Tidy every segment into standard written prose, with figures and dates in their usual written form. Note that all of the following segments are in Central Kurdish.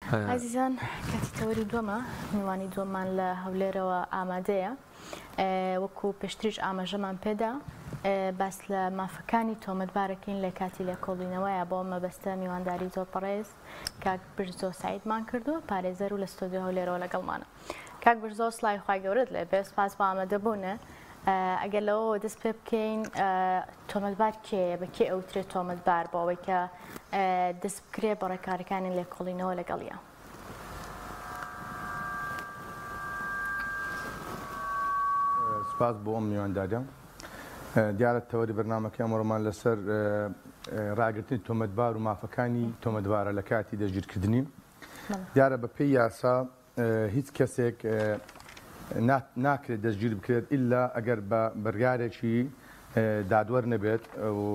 ئازیزان کاتی تەوەری دووەمە، میوانی دووەممان لە هەولێرەوە ئامادەیە. وەکو پێشتریش ئاماژەمان پێدا باس لە مافەکانی تۆمەتبارەکەین لە کاتی لێکۆڵینەوەیە بۆ مەبەستە میوانداری زۆر بەڕێز کاک برزۆ سعیدمان کردووە پارێزەر و لە ستۆدیۆ هەولێرەوە لەگەڵمانە. کاک برزۆ سڵاوی خوای گەورەت لێ بێ سپاس بۆ ئامادەبوونە. ئەگەر لەوەوە دەست پێ بکەین تۆمەتبار کێیە بە کێ ئەوترێت تۆمەتبار بۆ ئەوەی کە دەست بکرێ بە ڕێکارەکانی لێکۆڵینەوە لەگەڵیا؟ سپاس بۆ ئەم میوانداریە. دیارە تەوەری بەرنامەکەی ئەمڕۆمان لەسەر ڕاگرتنی تۆمەتبار و مافەکانی تۆمەتبارە لە کاتی دەستگیرکردنی. دیارە بە پێی یاسا هیچ کەسێک ناکرێت دەستگیر بکرێت ئیلا ئەگەر بە بڕیارێکی دادوەر نەبێت و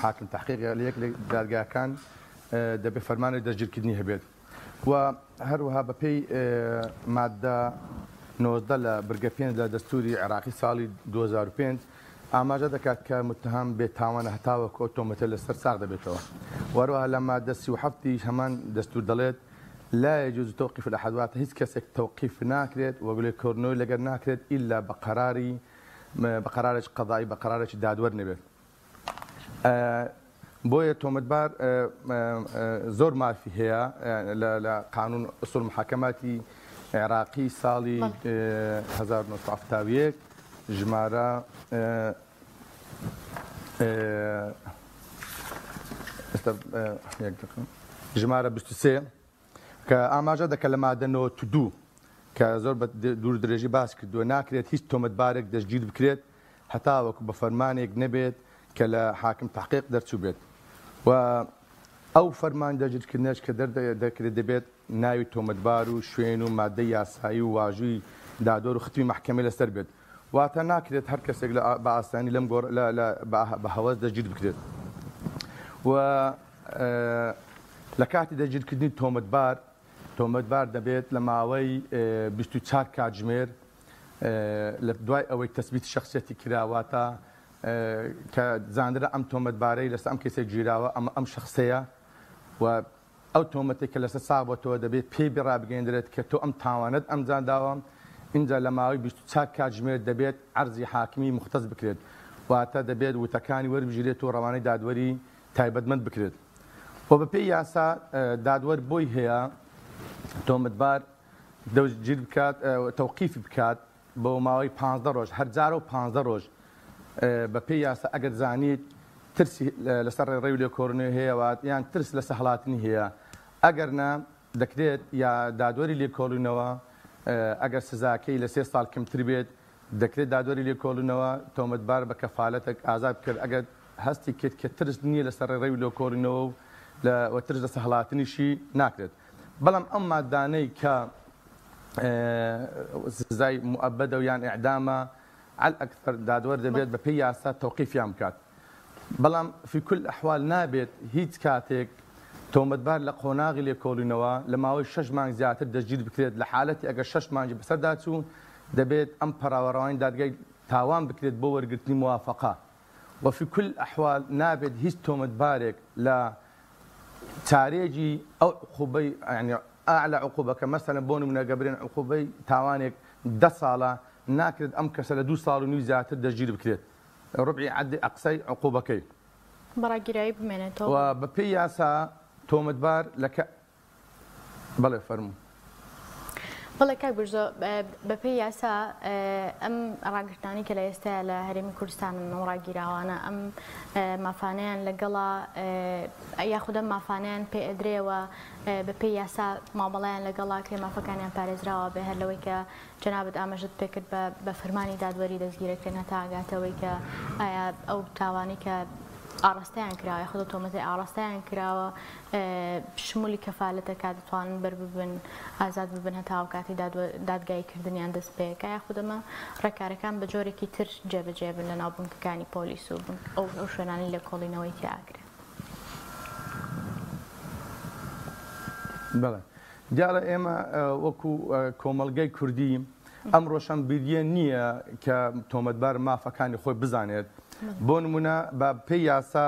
حاکم تحقیق لە یەک لە دادگاکان دەبێت فەرمانی دەستگیرکردنی هەبێت و هەروەها بەپێی مادە 19 لە برگە پێنج لە دەستوری عێراقی ساڵی 2005 ئاماژە دەکات کە متهم بێ تاوانە هەتاوەکو ئەو تۆمەتە لەسەر ساغ دەبێتەوە و هەروەها لە مادە 37 هەمان دەستور دەڵێت لا يجوز توقيف الأحد واتە هیچ کەسێک تەوقیف ناکرێت و لێکۆڵینەوەی لەگەر ناکرێت ئیلا بە قەراری بە قەرارێکی قەزایی بە قەرارێکی دادوەر نەبێت. بۆیە تۆمەتبار زۆر مافی هەیە لە قانون ئوسول محاکماتی عێراقی ساڵی 1971 ژمارە ژمارە 23 کە ئاماژە دەکە لە مادە 92 کە زۆر بە دوور درێژی باس کردووە ناکرێت هیچ تۆمەتبارێک دەستگیر بکرێت هەتاوەکو بە فەرمانێک نەبێت کە لە حاکم تحقیق دەرچوو بێت و ئەو فەرمان دەستگیرکردنەش کە دەردەکرێت دەبێت ناوی تۆمەتبار و شوێن و مادەی یاسایی و واژووی دادوەر و ختمی مەحکەمەی لەسەر بێت واتە ناکرێت هەر کەسێک لە بە ئاسانی لەم گۆڕ لە لە بە هەوەس دەستگیر بکرێت و لە کاتی دەستگیرکردنی تۆمەتبار تۆمەتبار دەبێت لە ماوەی 24 کاتژمێر لە دوای ئەوەی تەسبیت شخصیەتی کرا واتە کە زانرا ئەم تۆمەتبارەی لەسەر ئەم کەیسە گیراوە ئەمە ئەم شخصەیە و ئەو تۆمەتەی کە لەسەر ساغ بۆتەوە دەبێت پێی ڕابگەیەندرێت کە تۆ ئەم تاوانەت ئەنجام داوە، ئینجا لە ماوەی 24 کاتژمێر دەبێت عەرزی حاکمی موختەس بکرێت، واتە دەبێت وتەکانی وەربگیرێت و ڕەوانەی دادوەری تایبەتمەند بکرێت و بەپێی یاسا دادوەر بۆی هەیە تۆمەتبار دەستگیر بکات تەوقیفی بکات بۆ ماوەی 15 ڕۆژ هەر جارە و 15 ڕۆژ بە پێی یاسا ئەگەر زانیت ترسی لەسەر ڕێڕەوی لێکۆڵینەوەی هەیە وات یان ترس لەسەر هەڵاتنی هەیە ئەگەر نا دەکرێت یا دادوەری لێکۆڵینەوە ئەگەر سزاکەی لە سێ ساڵ کەمتر بێت دەکرێت دادوەری لێکۆڵینەوە تۆمەتبار بە کەفالەتێک ئازاد بکرێت ئەگەر هەستی کرد کە ترس نییە لەسەر ڕێڕەوی لێکۆڵینەوە و لە و ترس لەسەر هەڵاتنیشی ناکرێت بەڵام ئەم مادانەی کە سزای موئەبەدە و یان ئیعدامە عەل ئەکسەر دادوەر دەبێت بە پێی یاسا تەوقیفیان بکات بەڵام فی کل ئەحوال نابێت هیچ کاتێک تۆمەتبار لە قۆناغی لێکۆڵینەوە لە ماوەی شەش مانگ زیاتر دەستگیر بکرێت لە حالەتی ئەگەر شەش مانگی بەسەردا چوو دەبێت ئەم پەڕاوە ڕەوانی دادگای تاوان بکرێت بۆ وەرگرتنی موافقە و فی کل ئەحوال نابێت هیچ تۆمەتبارێک لە چارێکی ئەو عقوبەی یانی اعلی عقوبە کە مەسەلەن بۆ نمونە گە برێن عقوبەی تاوانێک دە ساڵە ناکرێت ئەم کەسە لە دوو ساڵ و نیو زیاتر دەستگیر بکرێت ربعی عەدی ئەقسای عقوبەکەی. بە ڕاگیراوی بمێنێتەوە. و بە پێی یاسا تۆمەتبار لە کە بەڵێ فەرموو. بەڵێ کاک برزۆ بەپێی یاسا ئەم ڕاگرتنانەی کە لە ئێستایا لە هەرێمی کوردستانن ئەو ڕاگیراوانە ئەم مافانەیان لەگەڵا یاخود ئەم مافانەیان پێ ئەدرێەوە بەپێی یاسا مامەڵەیان لەگەڵا کرێ مافەکانیان پارێزراوە بێ هەر لەوەی کە جەنابت ئاماژەت پێکرد بە بە فەرمانی دادوەری دەستگیرەکرێن هەتا ئەگاتەوەی کە ئایا ئەو تاوانەی کە ئاڕاستەیان کراوە یاخود ئەو تۆمەتەی ئاڕاستەیان کراوە شمولی کەفالەتە کە دەتوانن بەر ببن ئازاد ببن هەتا ئەو کاتەی دادگایی کردنیان دەست پێکا یاخود ئەمە ڕێکارەکان بە جۆرێکی تر جێبەجێ بن لەناو بنکەکانی پۆلیس و ئەو شوێنانەی لێکۆڵینەوەی تیا ئەکرێ. بەڵێ دیارە ئێمە وەکو کۆمەڵگەی کوردی ئەم ڕۆشنبیریە نییە کە تۆمەتبار مافەکانی خۆی بزانێت بۆ نمونە بە پێی یاسا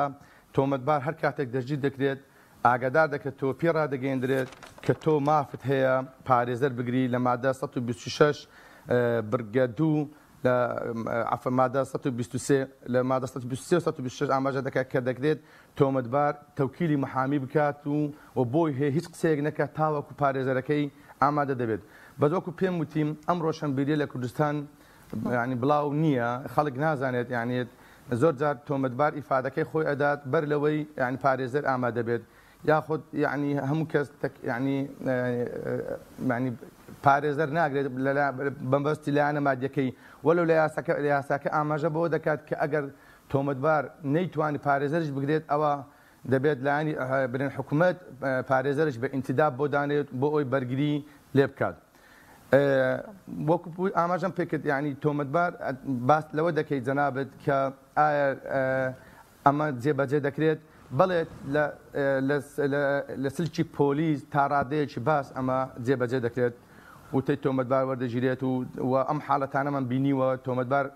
تۆمەتبار هەر کاتێک دەستگیر دەکرێت ئاگادار دەکرێتەوە، پێ ڕادەگەیەندرێت کە تۆ مافت هەیە پارێزەر بگری لە مادە 126 بڕگە دوو لە عەفوەن مادە 123 لە مادە 123 و 126 ئاماژە دەکات کە دەکرێت تۆمەتبار تەوکیلی محامی بکات و و بۆی هەیە هیچ قسەیەک نەکات تاوەکو پارێزەرەکەی ئامادە دەبێت. بەس وەکو پێم وتیم ئەم ڕۆشەنبیریە لە کوردستان یانی بڵاو نییە، خەڵک نازانێت یانی زۆر جار تۆمەتبار ئیفادەکەی خۆی ئەدات بەر لەوەی یانی پارێزەر ئامادە بێت یاخود یانی هەموو کەس تەک یانی یانی پارێزەر ناگرێت بەمبەستی لایەنە مادیەکەی وەلو لە یاساکە لە یاساکە ئاماژە بەوە دەکات کە ئەگەر تۆمەتبار نەیتوانی پارێزەریش بگرێت ئەوە دەبێت لایەنی برێن حکومەت پارێزەرش بە ئینتیداب بۆ دانێت بۆ ئەوی بەرگری لێ بکات. وەکو ئاماژەم پێکرد یعنی تۆمەتبار باس لەوە دەکەیت جەنابت کە ئایا ئەمە جێبەجێ دەکرێت؟ بەڵێ لە سلکی پۆلیس تا ڕادەیەکی باس ئەمە جێبەجێ دەکرێت وتەی تۆمەتبار وەردەگیرێت و ئەم حاڵەتانەمان بینیوە تۆمەتبار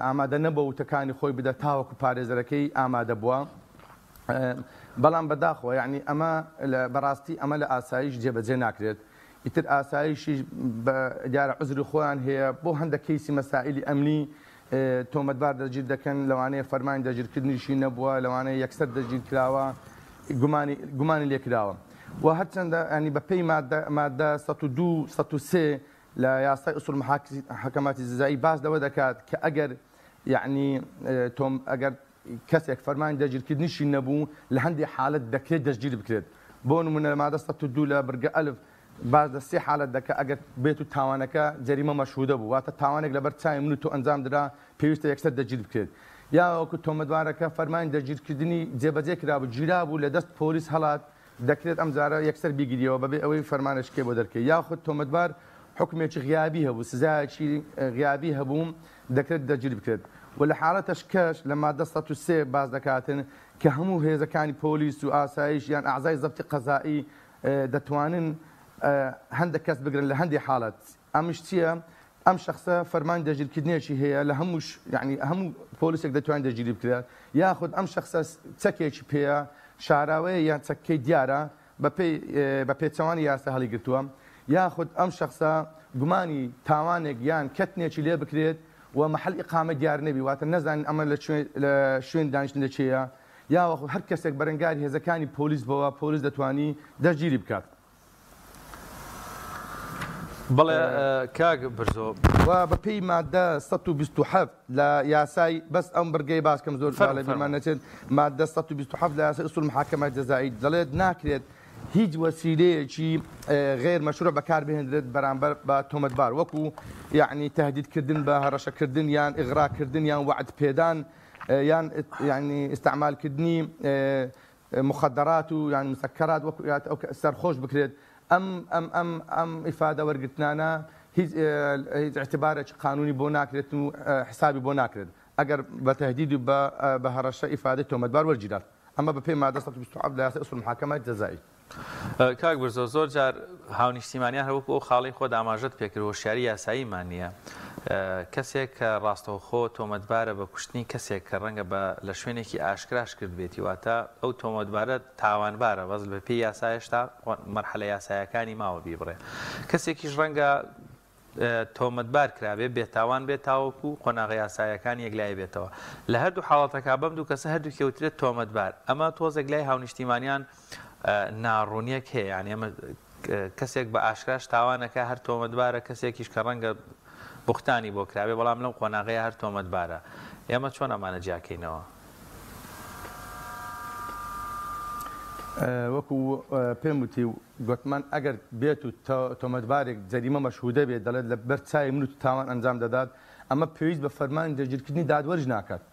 ئامادە نەبووە وتەکانی خۆی بدات تاوەکو پارێزەرەکەی ئامادە بووە بەڵام بەداخەوە یعنی ئەمە بەڕاستی ئەمە لە ئاسایش جێبەجێ ناکرێت ئیتر ئاسایشیش دیارە عوزری خۆیان هەیە بۆ هەندێک کەیسی مەسائلی ئەمنی تۆمەتبار دەستگیر دەکەن، لەوانەیە فەرمانی دەستگیرکردنیشی نەبووە، لەوانەیە یەکسەر دەستگیر کراوە، گومانی گومانی لێ کراوە و هەرچەندە ینی بە پێی مادە مادە 102 103 لە یاسای ئوسول محاکماتی جزایی باس لەوە دەکات کە ئەگەر یعنی تۆم ئەگەر کەسێک فەرمانی دەستگیرکردنیشی نەبوو لە هەندێک حالت دەکرێت دەستگیر بکرێت بۆ نمونە لە مادە 102 لە بڕگە ئەلف باس لە سێ حالەت دەکا ئەگەر بێت و تاوانەکە جەریمە مەشهودە بوو واتە تاوانێک لەبەر چاوی من و تۆ ئەنجام درا پێویستە یەکسەر دەستگیر بکرێت یا وەکو تۆمەتبارەکە فەرمانی دەستگیرکردنی جێبەجێ کرابوو گیرابوو لە دەست پۆلیس هەڵات دەکرێت ئەم جارە یەکسەر بیگریەوە بەبێ ئەوەی فەرمانێکی بۆ دەرکەی یاخود تۆمەتبار حوکمێکی غیابی هەبوو سزایەکی غیابی هەبوو دەکرێت دەستگیر بکرێت و لە حاڵەتەش کەش لە مادە 103 باس دەکاتن کە هەموو هێزەکانی پۆلیس و ئاسایش یان ئەعزای زەبتی قەزایی دەتوانن هەندێک کەس بگرن لە هەندێک حاڵەت ئەمش چییە؟ ئەم شخصە فەرمانی دەستگیرکردنێکی هەیە لە هەموو یعنی هەموو پۆلیسێک دەتوانێت دەستگیری بکرێت یاخود ئەم شخصە چەکێکی پێیە شاراوەیە یان چەکەی دیارە بەپێی بە پێچەوانی یاسا هەڵیگرتووە یاخود ئەم شخصە گومانی تاوانێک یان کەتنێکی لێ بکرێت و محل ئیقامە دیار نەبی واتە نەزانین ئەمە لە شوێن دانیشتن لە چێیە یاوەخود هەر کەسێک بەرەنگاری هێزەکانی پۆلیس بۆوە پۆلیس دەتوانی دەستگیری بکات. بەڵێ کاک برزۆ. و بە پێی مادە 127 لە یاسای بەس ئەم بڕگەی باس کەم زۆر فەرموو لە بیرمان فەرموو. نەچێت مادە 127 لە یاسای اصول محاکمە جزایی دەڵێت ناکرێت هیچ وەسیلەیەکی غیر مەشروع بەکار بهێندرێت بەرامبەر بە تۆمەتبار وەکو یعنی تهدیدکردن بە هەڕەشەکردن یان ئیغراکردن یان وەعد پێدان یان یعنی ئیستعمالکردنی مخدرات و یان مسکرات وەکو ئەو سەرخۆش بکرێت ئەم ئەم ئەم ئەم ئیفادە وەرگرتنانە هیچ هیچ اعتبارێکی قانونی بۆ ناکرێت و حسابی بۆ ناکرێت ئەگەر بە تهدید و بە بە هەڕەشە ئیفادەی تۆمەتبار وەرگیرات ئەمە بەپێی مادە 127 لە یاسای اصول محاکمە جزایی. کاک برزۆ زۆر جار هاونیشتیمانیان هەر وەکو ئەو خاڵەی خۆت ئاماژەت پێکرد هۆشیاری یاساییمان نییە کەسێک کە ڕاستەوخۆ تۆمەتبارە بە کوشتنی کەسێک کە ڕەنگە بە لە شوێنێکی ئاشکراش کردبێتی واتە ئەو تۆمەتبارە تاوانبارە بەس بە پێی یاسا هێشتا مەرحەلە یاسایەکانی ماوە بیبڕێ کەسێکیش ڕەنگە تۆمەتبار کرابێ بێتاوان بێت تاوەکو قۆناغە یاسایەکان یەکلایی بێتەوە لە هەردوو حاڵەتەکە بەم دوو کەسە هەردووکی وترێت تۆمەتبار ئەمە تۆزێک لای هاونیشتیمانیان ناڕوونیەک هەیە یعنی ئەمە کەسێک بە ئاشکراش تاوانەکە هەر تۆمەتبارە کەسێکیش کە ڕەنگە بوختانی بۆ کرابێ بەڵام لەم قۆناغەیە هەر تۆمەتبارە ئێمە چۆن ئەمانە جیاکەینەوە؟ وەکو پێم وتی گوتمان ئەگەر بێت و تۆمەتبارێک جەریمە مەشهودە بێت دەڵێت لە بەر چاوی من و تاوان ئەنجام دەدات ئەمە پێویست بە فەرمانی دەستگیرکردنی دادوەریش ناکات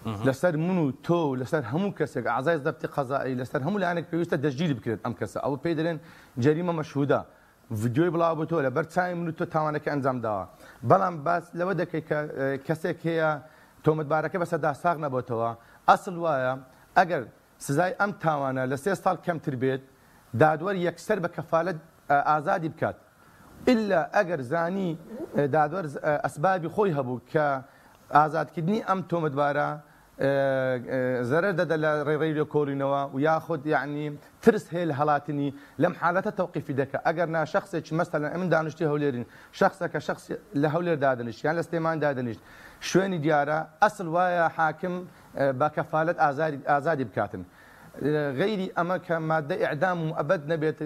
لەسەر من و تۆ و لەسەر هەموو کەسێک ئەعزای زەبتی قەزایی لەسەر هەموو لایەنێک پێویستە دەستگیری بکرێت ئەم کەسە ئەوە پێی دەلێن جەریمە مەشهودە ڤیدیۆی بڵاوبووتەوە لەبەر چاوی من و تۆ تاوانەکە ئەنجام داوە بەڵام باس لەوە دەکەی کە کەسێک هەیە تۆمەتبارەکە بەسەردا ساغ نەبۆتەوە ئەسڵ وایە ئەگەر سزای ئەم تاوانە لە سێ ساڵ کەمتر بێت دادوەر یەکسەر بە کەفالەت ئازادی بکات ئیلا ئەگەر زانی دادوەر ئەسبابی خۆی هەبوو کە ئازادکردنی ئەم تۆمەتبارە زەرەر دەدە لە ڕێڕەوی لێکۆڵینەوە و یاخود یەعنی ترس هەیە لە هەڵاتنی لەم حالەتە تەوقیفی دەکا ئەگەر نا شەخسێکی مەسەلەن ئەمن دانیشتوی هەولێرین شەخسەکە شەخس لە هەولێر دادەنیشت یان لە سلێمانی دادەنیشت شوێنی دیارە ئەسڵ وایە حاکم بە کەفالەت ئازاری ئازادی بکاتن غەیری ئەمە کە مادە ئیعدام و موئەبەد نەبێت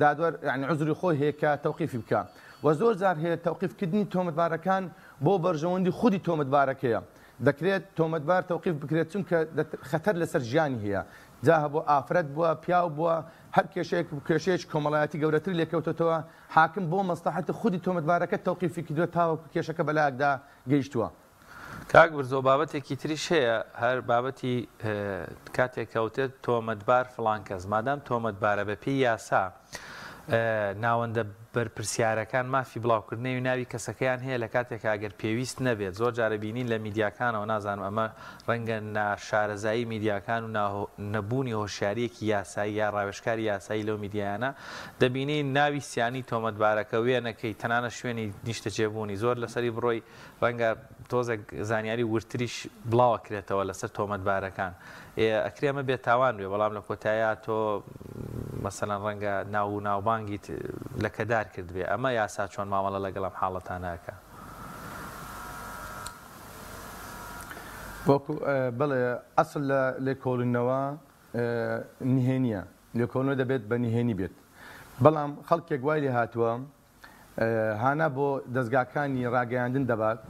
دادوەر یعنی عوزری خۆی هەیە کە تەوقیفی بکا و زۆر جار هەیە تەوقیفکردنی تۆمەتبارەکان بۆ بەرژەوەندی خودی تۆمەتبارەکەیە دەکرێت تۆمەتبار تەوقیف بکرێت چونکە خەتەر لەسەر ژیانی هەیە جا هەبووە ئافرەت بووە پیاو بووە هەر کێشەیەک کێشەیەکی کۆمەڵایەتی گەورەتری لێکەوتۆتەوە حاکم بۆ مەسڵەحەتی خودی تۆمەتبارەکە تەوقیفی کردووە تاوەکو کێشەکە بەلایەکدا گەیشتووە. کاک برزۆ بابەتێکی تریش هەیە هەر بابەتی کاتێک کەوتێت تۆمەتبار فڵان کەس مادام تۆمەتبارە بە پێی یاسا ناوەندە بەرپرسیارەکان مافی بڵاوکردنەوی ناوی کەسەکەیان هەیە لە کاتێکا ئەگەر پێویست نەبێت زۆر جارە بینین لە میدیاکانەوە نازانم ئەمە ڕەنگە ناشارەزایی میدیاکان و نەبوونی هۆشیاریەکی یاسایی یا ڕاوێژکاری یاسایی لەو میدیایانە دەبینین ناوی سیانی تۆمەتبارەکە وێنەکەی تەنانە شوێنی نیشتەجێبوونی زۆر لەسەری بڕۆی ڕەنگە تۆزێک زانیاری وردتریش بڵاوەکرێتەوە لەسەر تۆمەتبارەکان. ئێ ئەکرێ ئەمە بێتاوان بێ بەڵام لە کۆتاییا تۆ مەسەلەن ڕەنگە ناو و ناوبانگیت لەکەدار کردبێ. ئەمە یاسا چۆن مامەڵە لەگەڵ ئەم حاڵەتانە ئەکا؟ وەکو بەڵێ ئەسڵ لە لێکۆڵینەوە نهێنیە، لێکۆڵینەوە دەبێت بە نهێنی بێت، بەڵام خەڵکێک وای لێهاتووە هانا بۆ دەزگاکانی ڕاگەیاندن دەبات،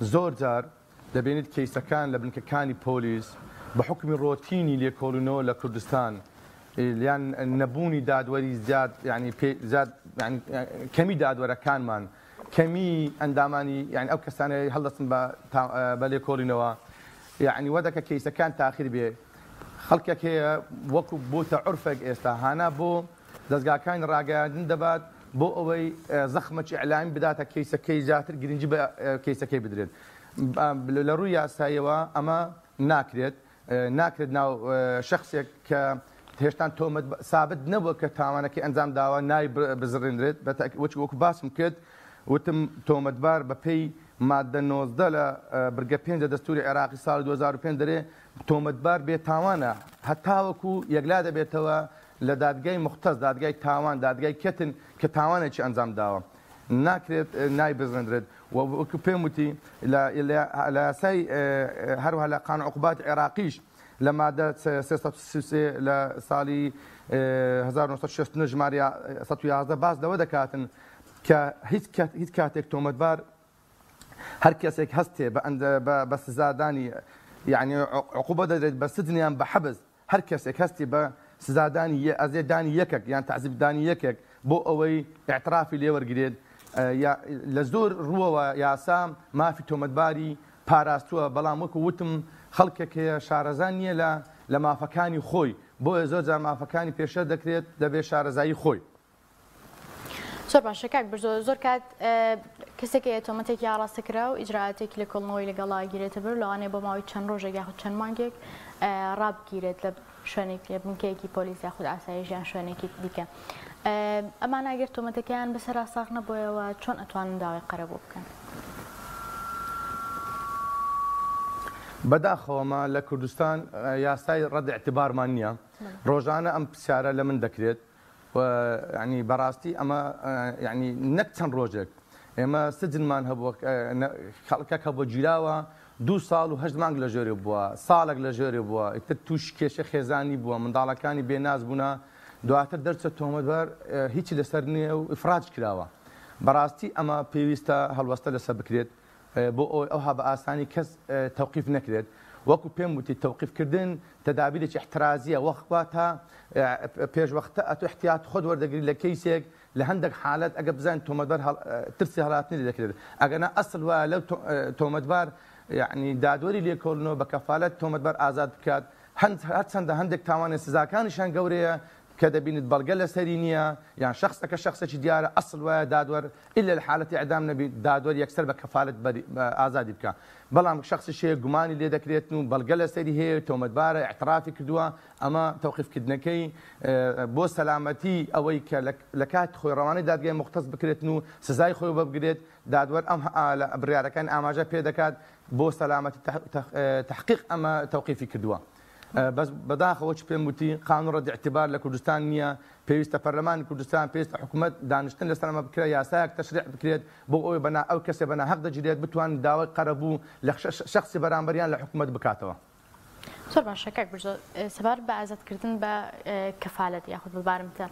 زۆر جار دەبینیت کەیسەکان لە بنکەکانی پۆلیس بە حوکمی ڕۆتینی لێکۆڵینەوە لە کوردستان یان نەبوونی دادوەری زیاد یانی پێ زیاد یانی کەمی دادوەرەکانمان کەمی ئەندامانی یانی ئەو کەسانەی هەڵدەستن بە بە لێکۆڵینەوە یانی وەدەکە کەیسەکان تاخیر بێ خەڵکێک هەیە وەکو بۆتە عورفێک ئێستا هانا بۆ دەزگاکانی ڕاگەیاندن دەبات بۆ ئەوەی زەخمەکی ئیعلامی بداتە کەیسەکەی زیاتر گرنگی بە کەیسەکەی بدرێت. لە ڕووی یاساییەوە ئەمە ناکرێت، ناکرێت ناو شەخسێک کە هێشتان تۆمەت سابت نەبووە کە تاوانەکەی ئەنجام داوە ناوی بزڕێنرێت. وەکو باسم کرد وتم تۆمەتبار بە پێی مادە 19 لە برگە 5 لە دەستوری عێراقی ساڵی 2005 دەرێ تۆمەتبار بێتاوانە هەتاوەکو یەکلا دەبێتەوە لە دادگای موختەس، دادگای تاوان، دادگای کەتن کە تاوانێکی ئەنجام داوە ناکرێت ناوی بزڕێندرێت و وەکو پێم وتی لە لە یاسای هەروەها لە قانون عقوبات عێراقیش لە مادە 333 لە ساڵی 1969 ژمارە 111 باس لەوە دەکاتن کە هیچ هیچ کاتێک تۆمەتبار هەر کەسێک هەستێ بە بە سزادانی یعنی عقوبە دەدرێت بە سجن یان بە حەبس هەر کەسێک هەستی بە سزادانی یە ئەزیەت دانی یەکەک یان تەعزیب دانی یەکێک بۆ ئەوەی ئیعترافی لێ وەرگرێت یا لە زۆر ڕووەوە یاسا مافی تۆمەتباری پاراستووە بەڵام وەکو وتم خەڵکێک هەیە شارەزا نییە لە لە مافەکانی خۆی بۆیە زۆر جار مافەکانی پێشێل دەکرێت دەبێ شارەزایی خۆی. زۆر باشە کاک برزۆ زۆر کات کەسێک هەیە تۆمەتێکی ئاڕاستە کرا و ئیجرائاتێکی لێکۆڵنەوەی لەگەڵا گیرێتە بەر لەوانەیە بۆ ماوەی چەند ڕۆژێک یاخود چەند مانگێک ڕابگیرێت لە شوێنێک لە بنکەیەکی پۆلیس یاخود ئاسایش یان شوێنێکی دیکە ئەمانە ئەگەر تۆمەتەکەیان بەسەرا ساغ نەبوویەوە چۆن ئەتوانن داوای قەرەبوو بکەن؟ بەداخەوەمە لە کوردستان یاسای ڕەد اعتبارمان نییە ڕۆژانە ئەم پرسیارە لە من دەکرێت و یانی بەڕاستی ئەمە یانی نەک چەند ڕۆژێک ئێمە سجنمان هەبووە خەڵکەک هەبووە گیراوە دوو ساڵ و هەشت مانگ لە ژێرێ بووە ساڵێک لە ژێرێ بووە ئیتر تووش کێشە خێزانی بووە منداڵەکانی بێناز بوونە دواتر دەرچە تۆمەتبار هیچی لەسەر نییە و ئیفراج کراوە بەڕاستی ئەمە پێویستە هەڵوەستە لەسەر بکرێت بۆ ئەوەی ئەوها بە ئاسانی کەس تەوقیف نەکرێت، وەکو پێم وتی تەوقیف کردن تەدابیرێکی ئیحترازیە وەخت واتە پێشوەختە ئەتۆ ئیحتیات خۆت وەردەگری لە کەیسێک لە هەندێک حالەت ئەگەر بزانین تۆمەتبار ترسی هەڵاتنی لێ دەکرێت ئەگەرنا ئەسڵ وایە لەو تۆمەتبار یعنی دادوەری لێکۆڵنەوە بە کەفالەت تۆمەتبار ئازاد بکات هەرچەندە هەندێک تاوانێ سزاکانیشیان گەورەیە. کە دەبینیت بەڵگە لەسەری نییە یان شەخسەکە شەخسێکی دیارە ئەسڵ وایە دادوەر ئیلا لە حالەتی ئیعدام نەبی دادوەر یەکسەر بە کەفالەت بەری ئازادی بکا بەڵام شەخسیش هەیە گومانی لێ دەکرێتن و بەڵگە لەسەری هەیە تۆمەتبارە ئیعترافی کردووە ئەمە تەوقیف کردنەکەی بۆ سەلامەتی ئەوەی کە لە کاتی خۆی ڕەوانەی دادگای موختەس بکرێتن و سزای خۆی وەبگرێت دادوەر ئەم لە بڕیارەکانی ئاماژە پێ دەکات بۆ سەلامەتی تەحقیق ئەمە تەوقیفی کردووە. بەس بەداخەوە چ پێم وتی قانون ڕەد اعتبار لە کوردستان نییە پێویستە پەرلەمانی کوردستان پێویستە حکومەت دانیشتن لەسەر ئەمە بکرێت یاسایەک تەشریع بکرێت بۆ ئەوەی بەنا ئەو کەسێ بە ناهەق دەگیرێت بتوانن داوای قەرەبوو لە شەخسی بەرامبەریان لە حکومەت بکاتەوە. زۆر باشە کاک برزۆ سەبارەت بە ئازادکردن بە کەفالەت یاخود بە بارمتە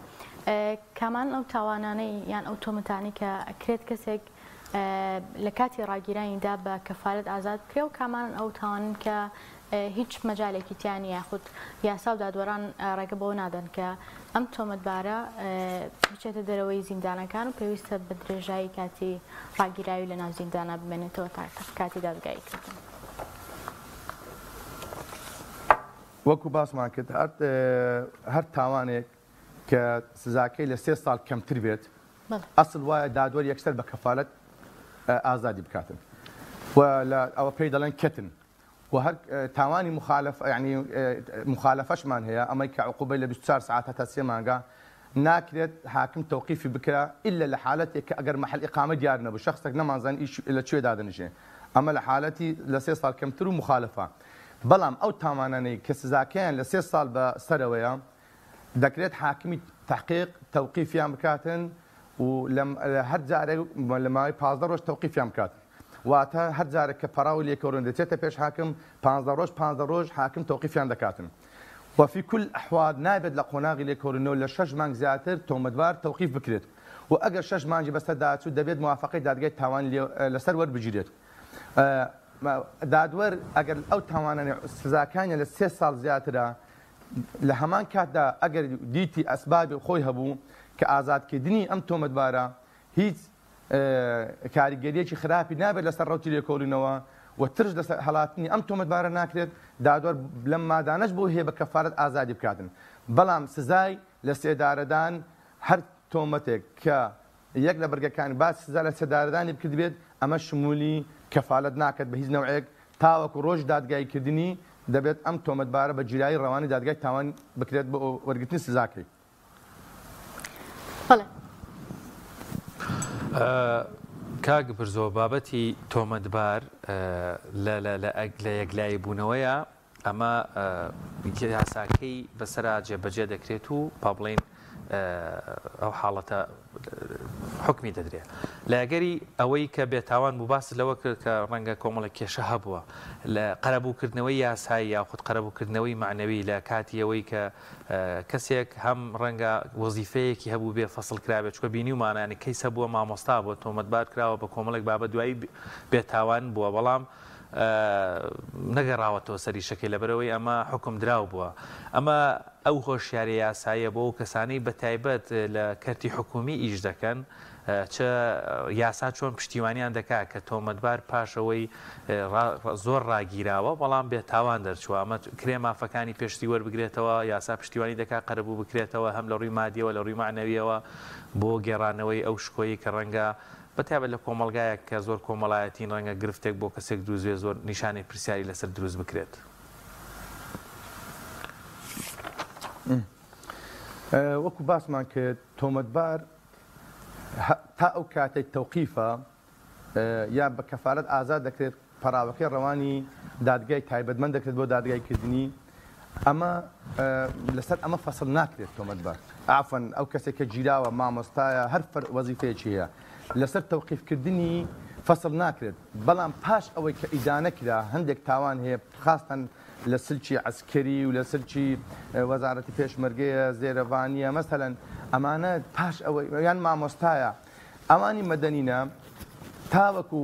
کامان ئەو تاوانانەی یان ئەو تۆمەتانەی کە ئەکرێت کەسێک لە کاتی ڕاگیرانیدا بە کەفالەت ئازاد بکرێ و کامان ئەو تاوانن کە هیچ مەجالێکی تیا نییە یاخود یاسا و دادوەران ڕێگە بەوە نادەن کە ئەم تۆمەتبارە بچێتە دەرەوەی زیندانەکان و پێویستە بە درێژایی کاتی ڕاگیراوی لەناو زیندانە بمێنێتەوە تا کاتی دادگاییکردن. وەکو باسمان کرد هەر تاوانێک کە سزاکەی لە سێ ساڵ کەمتر بێت ئەسڵ وایە دادوەر یەکسەر بە کەفالەت ئازادی بکاتن و لە ئەوە پێی دەڵێن کەتن و هەر تاوانی مخالف یعنی مخالفەشمان هەیە ئەمەی کە عقوبەی لە 24 ساعت هەتا سێ مانگە ناکرێت حاکم تەوقیفی بکرا ئیلا لە حالەتێک کە ئەگەر محل ئیقامە دیار نەبوو شخصێک نەمانزانی ئیش لە کوێ دادەنیشێ ئەمە لە حالەتی لە سێ ساڵ کەمتر و مخالفە بەڵام ئەو تاوانانەی کە سزاکەیان لە سێ ساڵ بە سەرەوەیە دەکرێت حاکمی تەحقیق تەوقیفیان بکاتن و هەر جارێک لە ماوەی 15 ڕۆژ تەوقیفیان بکات واتە هەر جارێک کە پەڕاو لێکۆڵین دەچێتە پێش حاکم 15 ڕۆژ 15 ڕۆژ حاکم تەوقیفیان دەکاتن وفی کل ئەحوال نابێت لە قۆناغی لێکۆڵینەوە لە شەش مانگ زیاتر تۆمەتبار تەوقیف بکرێت و ئەگەر شەش مانگی بەسەردا چوو دەبێت موافقەی دادگای تاوان لەسەر وەربگیرێت. دادوەر ئەگەر ئەو تاوانانەی سزاکانیان لە سێ ساڵ زیاترە لە هەمان کاتدا ئەگەر دیتی ئەسبابی خۆی هەبوو کە ئازادکردنی ئەم تۆمەتبارە هیچ کاریگەریەکی خراپی نابێت لەسەر ڕەوتی لێکۆڵینەوە و ترس لەسەر هەڵاتنی ئەم تۆمەتبارە ناکرێت دادوەر لەم مادانەش بۆ هەیە بە کەفارەت ئازادی بکاتن بەڵام سزای لە سێدارەدان هەر تۆمەتێک کە یەک لە بڕگەکانی باسی سزا لە سێدارەدانی بکردبێت ئەمە شمولی کەفالەت ناکات بە هیچ نەوعێک تاوەکو ڕۆژی دادگاییکردنی دەبێت ئەم تۆمەتبارە بە گیرایی ڕەوانەی دادگای تاوان بکرێت بۆ وەرگرتنی سزاکەی. بەڵێ. کاک برزۆ بابەتی تۆمەتبار لە لە یەکلایی بوونەوەیە ئەمە یاساکەی بەسەرا جێبەجێ دەکرێت و با بڵێین ئەو حاڵەتە حکمی دەدرێت لە ئەگەری ئەوەی کە بێتاوان بوو باست لەوە کرد کە ڕەنگە کۆمەڵێک کێشە هەبووە لە قەرەبووکردنەوەی یاسایی یاخود قەرەبووکردنەوەی معنەوی لە کاتی ئەوەی کە کەسێک هەم ڕەنگە وەزیفەیەکی هەبوو بێ فەسڵ کرابێت چکە بینیومانانی کەیس هەبووە مامۆستا بووە تۆمەتبار کراوە بە کۆمەڵێک بابە دوایی بێتاوان بووە بەڵام نەگەڕاوەتەوە سەر ئیشەکەی لەبەرئەوەی ئەمە حوکم دراو بووە. ئەمە ئەو هۆشیاریە یاساییە بۆ ئەو کەسانەی بەتایبەت لە کەرتی حکومی ئیش دەکەن چ یاسا چۆن پشتیوانیان دەکات کە تۆمەتبار پاش ئەوەی زۆر ڕاگیراوە بەڵام بێتاوان دەرچووە ئەمە کرێ مافەکانی پێشتری وەربگرێتەوە یاسا پشتیوانی دەکات قەرەبوو بکرێتەوە هەم لە ڕووی مادیەوە لە ڕووی مەعنەویەوە بۆ گێڕانەوەی ئەو شکۆیەی کە ڕەنگە بەتایبەت لە کۆمەڵگایەک کە زۆر کۆمەڵایەتین ڕەنگە گرفتێک بۆ کەسێک دروست بێت زۆر نیشانەی پرسیاری لەسەر دروست بکرێت. وەکو باسمان کرد تۆمەتبار تا ئەو کاتەی تەوقیفە یا بە کەفالەت ئازاد دەکرێت پەڕاوەکەی ڕەوانی دادگای تایبەتمەند دەکرێت بۆ دادگای کردنی ئەمە لەسەر ئەمە فەسڵ ناکرێت تۆمەتبار عەفوەن ئەو کەسێک کە گیراوە مامۆستایە هەر وەزیفەیەکی هەیە لەسەر تەوقیفکردنی فەسڵ ناکرێت بەڵام پاش ئەوەی کە ئیدانە کرا هەندێک تاوان هەیە خاستەن لە سلکی عەسکەری و لە سلکی وەزارەتی پێشمەرگەیە زێرەڤانیە مەسەلەن ئەمانە پاش ئەوەی یان مامۆستایە ئەوانی مەدەنینە تاوەکو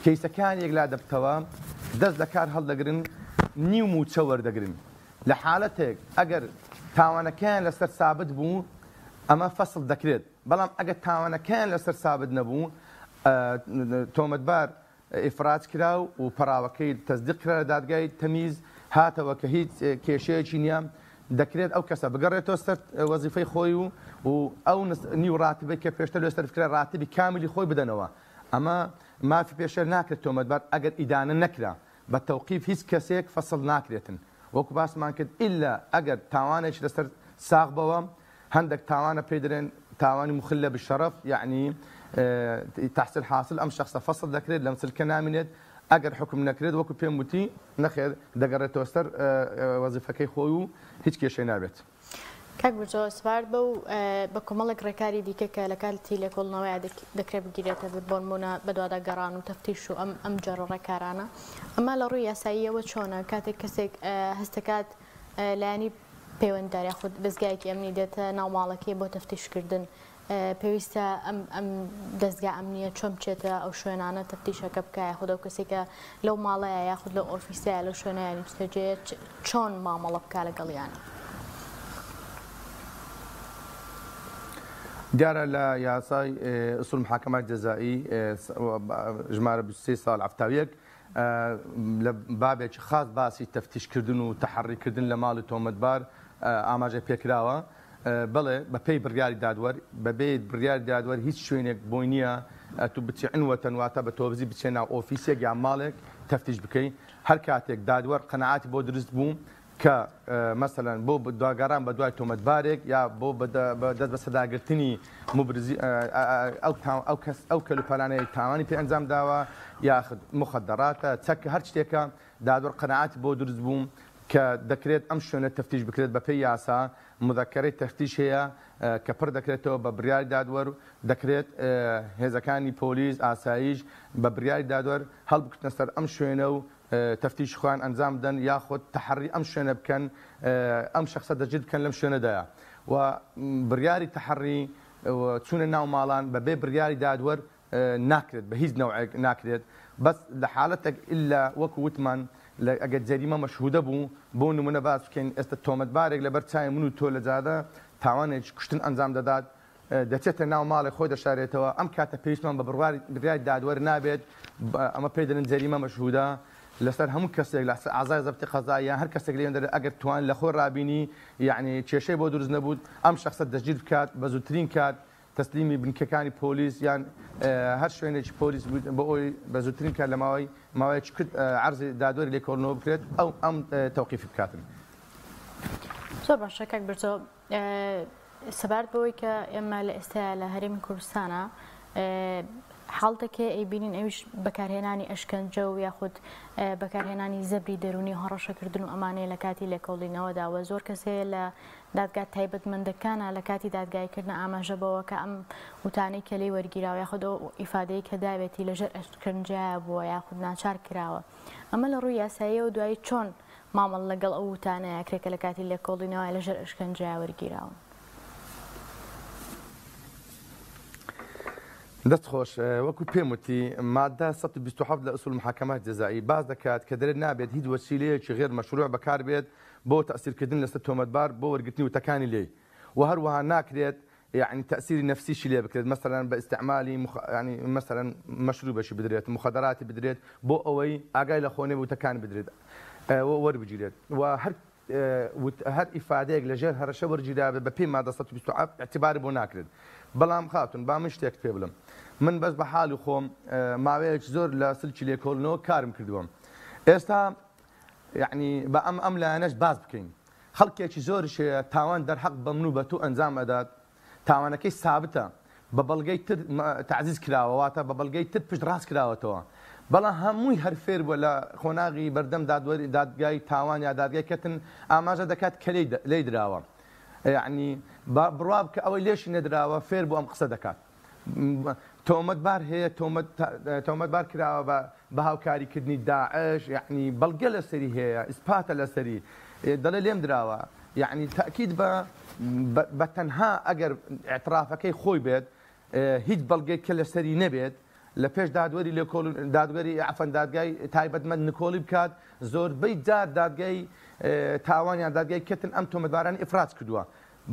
کەیسەکان یەکلا دەبتەوە دەست لە کار هەڵدەگرن نیو مووچە وەردەگرن لە حالەتێک ئەگەر تاوانەکەیان لەسەر سابت بوو ئەمە فەسڵ دەکرێت بەڵام ئەگەر تاوانەکەیان لەسەر سابت نەبوو تۆمەتبار ئیفراج کرا و پەڕاوەکەی تەسدیق کرا لە دادگای تەمیز هاتەوە کە هیچ کێشەیەکی نییە. دەکرێت ئەو کەسە بگەڕێتەوە سەر وەزیفەی خۆی و و ئەو نیو ڕاتبەی کە پێشتر لێ سەرف کرا ڕاتبی کاملی خۆی بدەنەوە. ئەمە مافی پێشێل ناکرێت تۆمەتبار ئەگەر ئیدانە نەکرا بە تەوقیف هیچ کەسێک فەسڵ ناکرێتن وەکو باسمان کرد ئیلا ئەگەر تاوانێکی لەسەر ساغ بەوە هەندێک تاوانە پێی دەرێن تاوانی مخلە بالشرف یعنی تحصیل حاصل ئەم شخصە فەسڵ دەکرێت لەم سلکە نامینێت ئەگەر حکم نەکرێت وەکو پێم وتی نەخێر دەگەڕێتەوە سەر وەزیفەکەی خۆی و هیچ کێشەی نابێت. کاک برزۆ سەبارەت بەو بە کۆمەڵێک ڕێکاری دیکە کە لە کاتی لێکۆڵنەوەیا دەکرێت بگیرێتە بەر بۆنمونە بەدوادا گەڕان و تەفتیش و ئەم ئەم جۆرە ڕێکارانە ئەمە لە ڕووی یاساییەوە چۆنە کاتێک کەسێک هەستەکات لایەنی پەیوەنددار یاخود دەزگایەکی ئەمنی دێتە ناو ماڵەکەی بۆ تەفتیشکردن پێویستە ئەم ئەم دەزگا ئەمنییە چۆن بچێتە ئەو شوێنانە تەفتیشەکە بکا یاخود ئەو کەسێک کە لەو ماڵەیە یاخود لەو ئۆفیسەیە لەو شوێنەیە نیشتەجێیە چۆن مامەڵە بکا لەگەڵیان؟ دیارە لە یاسای اصول محاکمات جزایی ژمارە 23 ساڵ 71 لە بابێکی خاص باسی تەفتیشکردن و تەحەڕیکردن لە ماڵی تۆمەتبار ئاماژە پێکراوە. بەڵێ بەپێی بڕیاری دادوەر، بەبێ بڕیاری دادوەر هیچ شوێنێک بۆی نییە ئەتوو بچی عنوەتەن واتە بە تۆبزی بچێ ناو ئۆفیسێک یان ماڵێک تەفتیش بکەی، هەر کاتێک دادوەر قەناعەتی بۆ دروست بوو کە مەسەلەن بۆ گەڕان بە دوای تۆمەتبارێک یا بۆ دەست بەسەرداگرتنی موبرزی ئەو کەس ئەو کەلوپەلانەی تاوانی پێ ئەنجام داوە یاخود موخەدەراتە چەک هەر شتێکە دادوەر قەناعەتی بۆ دروست بوو کە دەکرێت ئەم شوێنە تەفتیش بکرێت بەپێی یاسا مذکرەی تەفتیش هەیە کە پڕ دەکرێتەوە بە بڕیاری دادوەر، دەکرێت هێزەکانی پۆلیس، ئاسایش بە بڕیاری دادوەر هەڵبکوتنە سەر ئەم شوێنە و تەفتیشی خۆیان ئەنجام بدەن یاخود تەحەڕی ئەم شوێنە بکەن، ئەم شەخسە دەستگیر بکەن لەم شوێنەدایە و بڕیاری تەحەڕی چوونە ناو ماڵان بەبێ بڕیاری دادوەر ناکرێت بە هیچ نەوعێک ناکرێت بەس لە حالەتێک ئیلا وەکو وتمان لە ئەگەر جەریمە مەشهودە بوو بۆ نمونە باس بکەین ئێستا تۆمەتبارێک لەبەر چاوی من و تۆ لە جادە تاوانێکی کوشتن ئەنجام دەدات دەچێتە ناو ماڵێ خۆی دەشارێتەوە ئەم کاتە پێویستمان بە بڕیاری دادوەر نابێت ئەمە پێی دەڵێن جەریمە مەشهودە لەسەر هەموو کەسێک لەسەر ئازای زەبتی قەزا یان هەر کەسێک لێیان دەرێت ئەگەر توان لە خۆی ڕابینی یعنی کێشەی بۆ دروست نەبوو ئەم شخصە دەستگیر بکات بە زووترین کات تەسلیمی بنکەکانی پۆلیس یان هەر شوێنێکی پۆلیس بۆ ئەوەی بە زووترین کات لە ماوەی ماوەیەکی کورت عەرزی دادوەری لێکۆڵینەوە بکرێت ئەو ئەم تەوقیفی بکاتن. زۆر باشە کاک برزۆ سەبارەت بەوەی کە ئێمە لە ئێستایا لە هەرێمی کوردستانە حاڵتێک هەیە ئەیبینین ئەویش بەکارهێنانی ئەشکەنجە و یاخود بەکارهێنانی زەبری دەروونی و هەڕەشەکردن و ئەمانەیە لە کاتی لێکۆڵینەوەدا و زۆر کەس هەیە لە دادگا تایبەتمەندەکانە لە کاتی دادگاییکردن ئاماژە بەوە کە ئەم وتانەی کە لێی وەرگیراوە یاخود ئەو ئیفادەی کە داوێتی لەژێر ئەشکەنجەیا بووە یاخود ناچار کراوە ئەمە لە ڕووی یاساییەوە دوایی چۆن مامەڵە لەگەڵ ئەو وتانەیە کرێ کە لە کاتی لێکۆڵینەوە لەژێر ئەشکەنجەیا وەرگیراون؟ دەست خۆش وەکو پێم وتی مادە 127 لە اصول محاکمات جزایی باس دەکات کە دەرێت نابێت هیچ وەسیلەیەکی غێر مەشروع بەکاربێت بۆ تەئسیرکردن لەسەر تۆمەتبار بۆ وەرگرتنی وتەکانی لێی وە هەروەها ناکرێت یەعنی تەئسیری نەفسیشی لێ بکرێت مەسەلەن بە ئیستعمالی مخ یەعنی مەسەلەن مەشروبەشی بدرێت مخدراتی بدرێت بۆ ئەوەی ئاگای لە خۆ نەبێ وتەکانی بدرێت وەربگیرێت و هەر هەر ئیفادەیەک لە ژێر هەرەشە وەرگیرابێت بە پێی مادە 127 ئیعتیباری بۆ ناکرێت بەڵام خاتون با من شتێکت پێ بڵێم من بەس بە حاڵی خۆم ماوەیەکی زۆر لە سلکی لێکۆڵینەوە کارم کردووە ئێستا یەعنی با ئەم ئەم لایەنەش باس بکەین خەڵکێکی زۆریش هەیە تاوان دەرحەق بە من و بە تۆ ئەنجام ئەدات تاوانەکەی سابتە بە بەڵگەی تر تەعزیز کراوە واتە بە بەڵگەی تر پشت ڕاست کراوەتەوە بەڵام هەمووی هەر فێر بووە لە قۆناغی بەردەم دادوەری دادگای تاوان یا دادگای کەتن ئاماژە دەکات کە لێی دراوە یەعنی با بڕوا بکە ئەوەی لێشی نەدراوە فێر بوو ئەم قسە دەکات تۆمەتبار هەیە تۆمەتبار کراوە بە بە هاوکاریکردنی داعش یەعنی بەڵگە لەسەری هەیە ئیسپاتە لەسەری دەڵێ لێم دراوە یەعنی تەئکید بە بە تەنها ئەگەر ئیعترافەکەی خۆی بێت هیچ بەڵگەی کە لەسەری نەبێت لە پێش دادوەری لێکۆڵ دادوەری عەفەن دادگای تایبەتمەند نکۆڵی بکات زۆربەی جار دادگای تاوان یان دادگای کەتن ئەم تۆمەتبارانی ئیفراج کردووە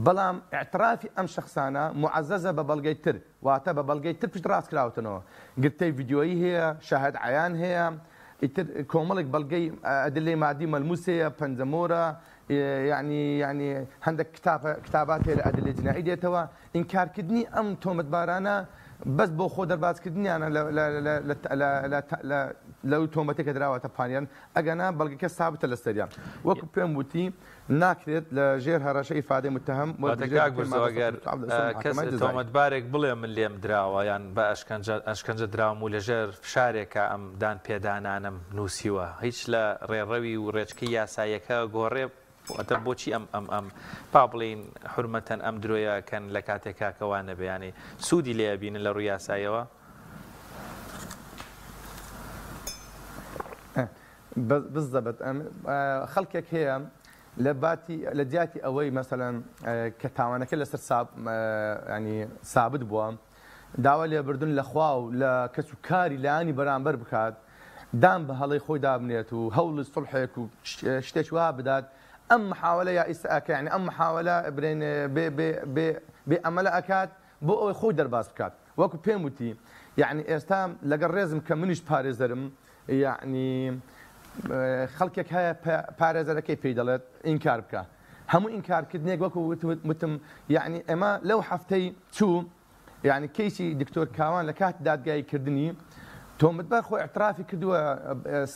بەڵام ئیعترافی ئەم شەخسانە موعەزەزە بە بەڵگەی تر، واتە بە بەڵگەی تر پشتڕاست کراوەتەنەوە، گرتەی ڤیدیۆیی هەیە، شاهد عیان هەیە، ئیتر کۆمەڵێک بەڵگەی ئەدلەی مادی مەلموس هەیە، پەنجەمۆرە، یەعنی یەعنی هەندێک کتاب کتابات هەیە لە ئەدلەی جنائی دێتەوە ئینکارکردنی ئەم تۆمەتبارانە بەس بۆ خۆ دەربازکردنیانە لە لە لە لە لە لە لە لەو تۆمەتێک کە دراوەتە پاڵیان ئەگەنا بەڵگەکە سابتە لەسەریان وەکو پێم وتی ناکرێت لە ژێر هەڕەشە ئیفادەی متهم واتە وەربگیرێت کاک بەپێی برزۆ مادە ئەگەر 127 لە ئەسڵ کەس محاکمەی جەزائی. تۆمەتبارێک بڵێ من لێم دراوە یان بە ئەشکەنجە ئەشکەنجە دراوم و لەژێر فشارێکا ئەم دان پێدانانەم نووسیوە هیچ لە ڕێڕەوی و ڕێچکەی یاساییەکە گۆڕێ واتە بۆچی ئەم ئەم ئەم با بڵێین حورمەتەن ئەم درۆیە ئەکەن لە کاتێکا کە وا نەبێ یانی سوودی لێ ئەبینن لە ڕووی یاساییەوە؟ بالضبط خەڵکێک هەیە لە باتی لە جیاتی ئەوەی مەسەلەن کە تاوانەکە لەسەر ساب ینی سابت بووە داوا لێبردن لە خوا و لە کەس و کاری لایانی بەرامبەر بکات دان بە هەڵەی خۆی دابنێت و هەوڵی سڵحێک و شتێک وا بدات ئەم محاولە یا ئیسا ئەکە یعنی ئەم محاولە برێن بێ بێ بێ بێ ئەمەلە ئەکات بۆ ئەوەی خۆی دەرباز بکات وەکو پێم وتی یعنی ئێستا لەگەڵ ڕێزم کە منیش پارێزەرم یەعنی خەڵکێک هەیە پارێزەرەکەی پێی دەڵێت ئینکار بکە هەموو ئینکارکردنێک وەکو وتم یعنی ئێمە لەو هەفتەی چوو یعنی کەیسی دکتۆر کاوان لە کاتی دادگایی کردنی تۆمەتبار خۆی اعترافی کردووە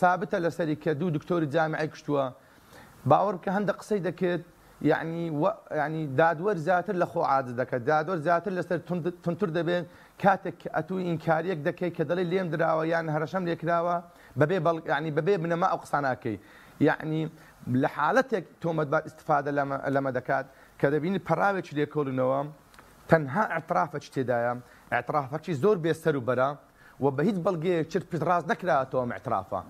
سابتە لەسەری کە دوو دکتۆری جامیعی کوشتووە باوەڕ بکە هەندە قسەی دەکرد یەعنی وە یەعنی دادوەر زیاتر لە خۆ عاجز دەکات دادوەر زیاتر لەسەر توند توندتر دەبێت کاتێک کە ئەتوو ئینکاریەک دەکەی کە دەڵێی لێم دراوە یان هەرەشەم لێکراوە بەبێ بەڵ یەعنی بەبێ بنەما ئەو قسانە ئەکەی یەعنی لە حالەتێک تۆمەتبار ئیستفادە لەمە لەمە دەکات کە دەبینی پەڕاوێکی لێکۆڵینەوە تەنها ئیعترافەکی تێدایە ئیعترافەکی زۆر بێ سەر و بەرە و بە هیچ بەڵگەیەک چرت پشتڕاست نەکراوەتەوە ئەم ئیعترافە.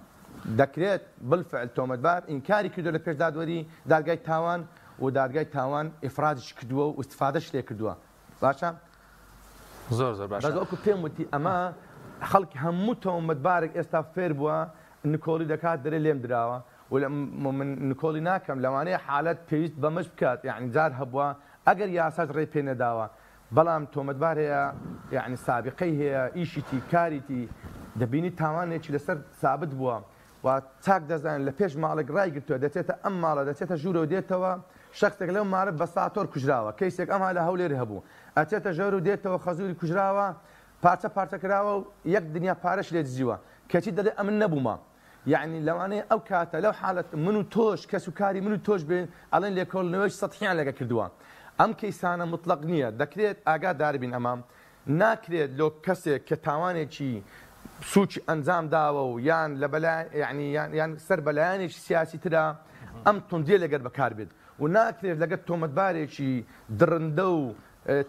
دەکرێت بالفعل تۆمەتبار ئینکاری کردووە لە پێش دادوەری دادگای تاوان و دادگای تاوان ئیفراجیش کردووە و ئیستفادەش لێ کردووە. باشە؟ زۆر زۆر باشە. بەس وەکو پێم وتی ئەمە خەڵک هەموو تۆمەتبارێک ئێستا فێر بووە نکۆڵی دەکات دەرێ لێم دراوە و من نکۆڵی ناکەم لەوانەیە حالەت پێویست بەمەش بکات یانی جار هەبووە ئەگەر یاساش ڕێی پێ نەداوە بەڵام تۆمەتبار هەیە یەعنی سابیقەی هەیە ئیشیتی کاریتی دەبینی تاوانێکی لەسەر سابت بووە و چاک دەزانێت لە پێش ماڵێک ڕایگرتووە دەچێتە ئەم ماڵە دەچێتە ژوورەوە دێتەوە شەخسێک لەو ماڵە بە ساتۆر کوژراوە کەیسێک ئەمها لە هەولێر هەبوو ئەچێتە ژۆر و دێتەوە خەزوری کوژراوە پارچە پارچە کراوە و یەک دنیا پارەش لێ دزیوە کەچی دەڵێ ئەمن نەبوومە یەعنی لەوانەیە ئەو کاتە لەو حالەت من و تۆش کەس و کاری من و تۆش بێ ئەڵێن لێکۆڵینەوەیەکی سەتحیان لەگە کردووە ئەم کەیسانە مطلق نییە دەکرێت ئاگا داربین ئەمە ناکرێت لۆ کەسێک کە تاوانێکی سوچ ئەنجام داوە و یان لە بەلا یعنی یان یان سەر بەلایەنێکی سیاسی ترە ئەم توندیە لەگەر بەکار بێت و ناکرێت لەگەر تۆمەتبارێکی دڕندە و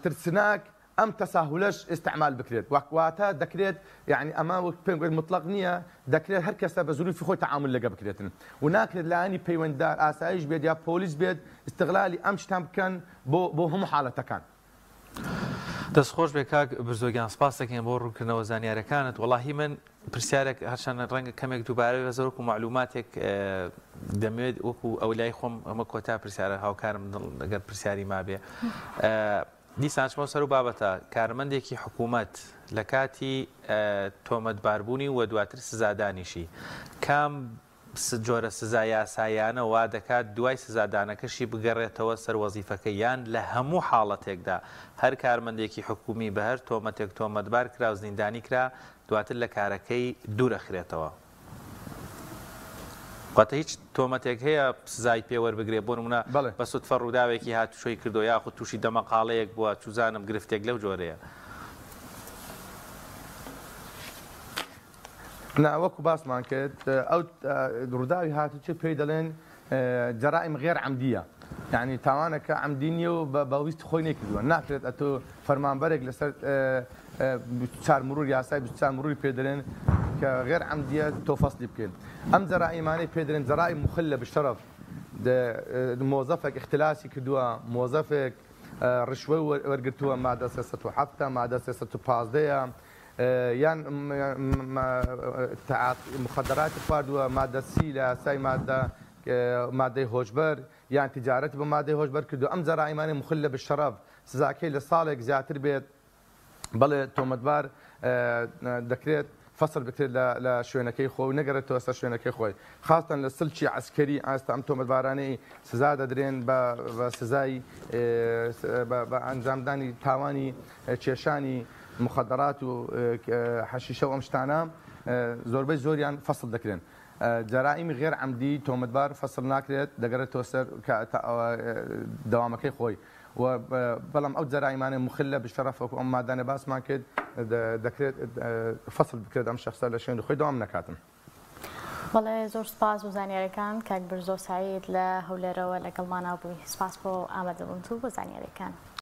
ترسناک ئەم تەساهولەش ئیستعمال بکرێت وەک واتە دەکرێت یانی ئەمە وەک پێم گوت موتڵەق نییە دەکرێت هەر کەسە بە زروفی خۆی تەعامول لەگە بکرێتن و ناکرێت لایەنی پەیوەنددار ئاسایش بێت یا پۆلیس بێت ئیستغلالی ئەم شتان بکەن بۆ بۆ هەموو حاڵەتەکان. دەست خۆش بێ کاک برزۆ گیان سپاست دەکەین بۆ ڕوونکردنەوە زانیارەکانت وەڵاهی من پرسیارێک هەرچەندە ڕەنگە کەمێک دووبارە بێت وەکو مەعلوماتێک دەمەوێت وەکو ئەو لای خۆم ئەمە کۆتا پرسیارە هاوکارم گەر پرسیاری مابێ دیسان ئەچمەوە سەر و بابەتە، کارمەندێکی حکوومەت لە کاتی تۆمەتباربوونی و دواتر سزادانیشی، کام جۆرە سزا یاساییانە وا دەکات دوای سزادانەکەشی بگەڕێتەوە سەر وەزیفەکەی یان لە هەموو حاڵەتێکدا هەر کارمەندێکی حکوومی بە هەر تۆمەتێک تۆمەتبار کرا و زیندانی کرا دواتر لە کارەکەی دوور ئەخرێتەوە؟ واتە هیچ تۆمەتێک هەیە سزای پێ وەربگرێ بۆ نمونە بەڵێ. بە سوتفە ڕووداوێکی هاتوچۆی کردووە یاخود تووشی دەمەقاڵەیەک بووە چوزانم گرفتێک لەو جۆرەیە. نا وەکو باسمان کرد ئەو ڕووداوی هاتوچۆ پێی دەڵێن جەرائم غێر عەمدیە یعنی تاوانەکە عەمدی نییە و بە ویستی خۆی نەیکردووە ناکرێت ئەتۆ فەرمانبەرێک لەسەر 24 مرور یاسای 24 مروری پێ دەرێن کە غێر عەمدیە تۆ فەصلی بکەین ئەم جەرائیمانەی پێ دەرێن جەرائم مخلە بالشرف مۆزەفێک اختلاسی کردووە مۆزەفێک ڕشوەی وەرگرتووە مادە 307 مادە 315 یان مخدراتی خواردووە مادە سی لە یاسای مادە مادەی هۆشبەر یان تیجارەتی بە مادەی هۆشبەر کردووە ئەم جەرائیمانەی مخلە بالشەرەف سزاکەی لە ساڵێک زیاتر بێت بەڵێ تۆمەتبار دەکرێت. فەسڵ بکرێت لە لە شوێنەکەی خۆی و نەگەڕێتەوە سەر شوێنەکەی خۆی خاستەن لە سلکی عەسکەری ئاستا ئەم تۆمەتبارانەی سزا دەدرێن بە بە سزای بە ئەنجامدانی تاوانی کێشانی مخدرات و حەشیشە و ئەم شتانە زۆربەی زۆریان فەسڵ دەکرێن. جەرائیمی غێر عەمدی تۆمەتبار فەسڵ ناکرێت دەگەڕێتەوە سەر دەوامەکەی خۆی و بەڵام ئەو جەرائیمانەی مخلە بالشەرەف وەکو ئەم مادانە باسمان کرد دەکرێت فەسڵ بکرێت ئەم شەخسە لە شوێنی خۆی دەوام نەکاتن. بەڵێ زۆر سپاس بۆ زانیاریەکان کاک برزۆ سەعید لە هەولێرەوە لەگەڵمانا بووی سپاس بۆ ئامادەبوونت و بۆ زانیاریەکان.